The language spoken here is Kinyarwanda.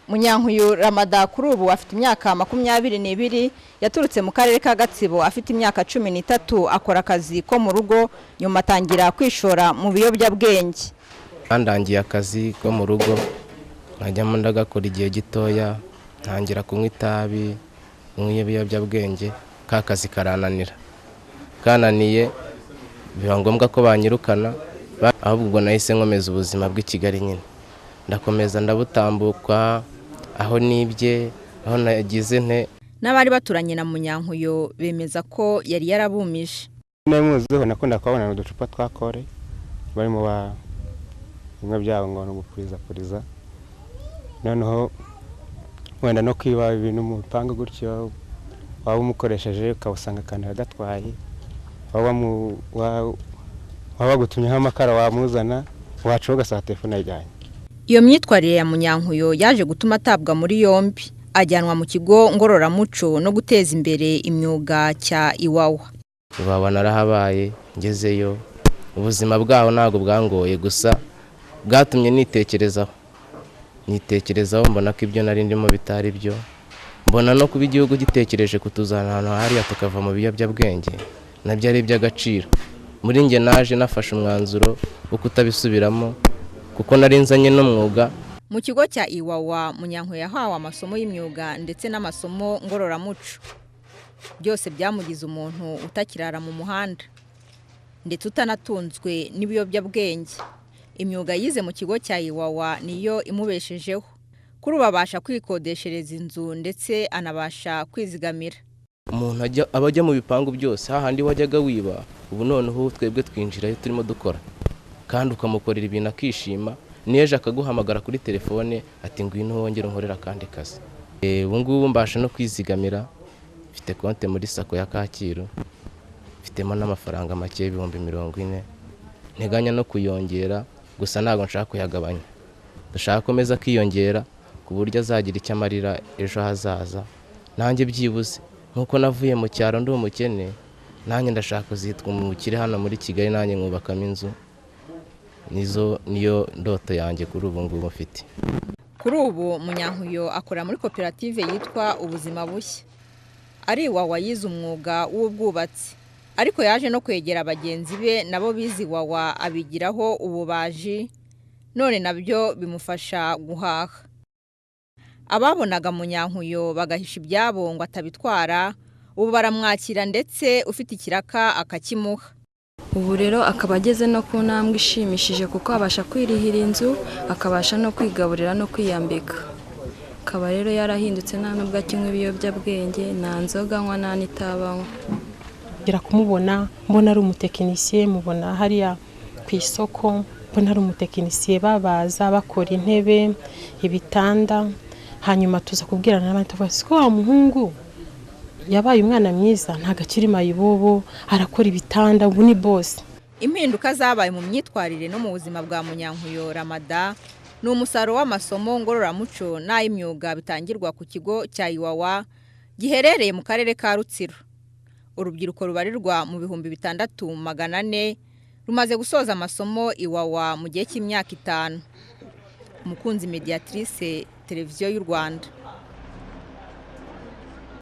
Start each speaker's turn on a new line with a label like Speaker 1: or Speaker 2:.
Speaker 1: Munyankuyu Ramada kuri ubu afite imyaka 22, yaturutse mu karere ka Gatsibo afite imyaka 13, akora akazi ko mu rugo, nyuma atangira kwishora mu biyobyabwenge.
Speaker 2: Bandangiye akazi ko mu rugo, nkajyamo ndagakora igihe gitoya, ntangira kunywa itabi, kunywa ibiyobyabwenge, ka kazi karananira. Kananiye biba ngombwa ko banyirukana, ahubwo ubwo nahise nkomeza ubuzima bw'i Kigali nyine. Ndakomeza ndabutambuka, aho nibye, aho nagize nte.
Speaker 1: N'abari baturanye na Munyankuyo bemeza ko yari yarabumije.
Speaker 3: Namuziho nakunda kubabona uducupa twa kore barimo ba bimwe byabo ngo ni ugupuriza, noneho wenda no kwiba ibintu mu bipangu gutyo, waba umukoresheje ukawusanga akantu yagatwaye, waba wagutumyeho amakara wamuzana, waca ugasanga telefone yajyanye.
Speaker 1: Iyo myitwarire ya Munyankuyo yaje gutuma atabwa muri yombi, ajyanwa mu kigo ngororamuco no guteza imbere imyuga cya Iwawa.
Speaker 2: Iwawa narahabaye, ngezeyo ubuzima bwaho ntabwo bwangoye, gusa bwatumye nitekerezaho mbona ko ibyo nari ndimo bitari byo, mbona no kuba igihugu gitekereje kutuzana ahantu hariya tukava mu biyobyabwenge nabyo ari iby'agaciro. Muri njye naje nafashe umwanzuro wo kutabisubiramo kuko nari nzanye n'umwuga.
Speaker 1: Mu kigo cya Iwawa Munyankuyo yahawe amasomo y'imyuga ndetse n'amasomo ngororamuco, byose byamugize umuntu utakirara mu muhanda ndetse utanatunzwe n'ibiyobyabwenge. Imyuga yize mu kigo cya Iwawa niyo imubeshejeho, kuri ubu abasha kwikodeshereza inzu ndetse anabasha kwizigamira.
Speaker 2: Umuntu aba ajya mu bipangu byose hahandi wajyaga wiba, ubu noneho twebwe twinjirayo turimo dukora, kandi ukamukorera ibintu akishima, n'ejo akaguhamagara kuri telefone ati ngwino wongere unkorere akandi kazi. Ubu ngubu mbasha no kwizigamira, mfite konte muri Sacco ya Kacyiru, mfitemo n'amafaranga make 40,000, nteganya no kuyongera, gusa ntabwo nshaka kuyagabanya, ndashaka komeza akiyongera ku buryo azagira icyo amarira ejo hazaza. Nanjye byibuze nkuko navuye mu cyaro ndi umukene, nanjye ndashaka kuzitwa umukire hano muri Kigali, nanjye nkubakamo inzu. Nizo niyo ndoto yanjye kuri ubu ngubu mfite.
Speaker 1: Kuri ubu Munyankuyo akora muri koperative yitwa Ubuzima Bushya. Ari Iwawa yize umwuga w'ubwubatsi, ariko yaje no kwegera bagenzi be nabo bize Iwawa abigiraho ububaji, none nabyo bimufasha guhaha. Ababonaga Munyankuyo bagahisha ibyabo ngo atabitwara, ubu baramwakira ndetse ufite ikiraka akakimuha.
Speaker 4: Ubu rero akaba ageze no ku ntambwe ishimishije kuko abasha kwirihira inzu, akabasha no kwigaburira no kwiyambika. Akaba rero yarahindutse nta nubwo akinywa ibiyobyabwenge, nta nzoga anywa nta n'itabi anywa.
Speaker 5: Ngira kumubona mbona ari umutekinisiye, mubona hariya ku isoko, mbona ari umutekinisiye babaza bakora intebe, ibitanda, hanyuma tuza kubwirana n'abandi tuvuga siko wa muhungu yabaye umwana mwiza, ntago akiri mayibobo, arakora ibitanda, ubu ni boss.
Speaker 1: Impinduka zabaye mu myitwarire no mu buzima bwa Munyankuyo Ramada ni umusaruro w'amasomo ngororamuco n'ay'imyuga bitangirwa ku kigo cya Iwawa giherereye mu karere ka Rutsiro. Urubyiruko rubarirwa mu 6400 rumaze gusoza amasomo Iwawa mu gihe cy'imyaka 5. Umukunzi Mediatrice, Televiziyo y'u Rwanda.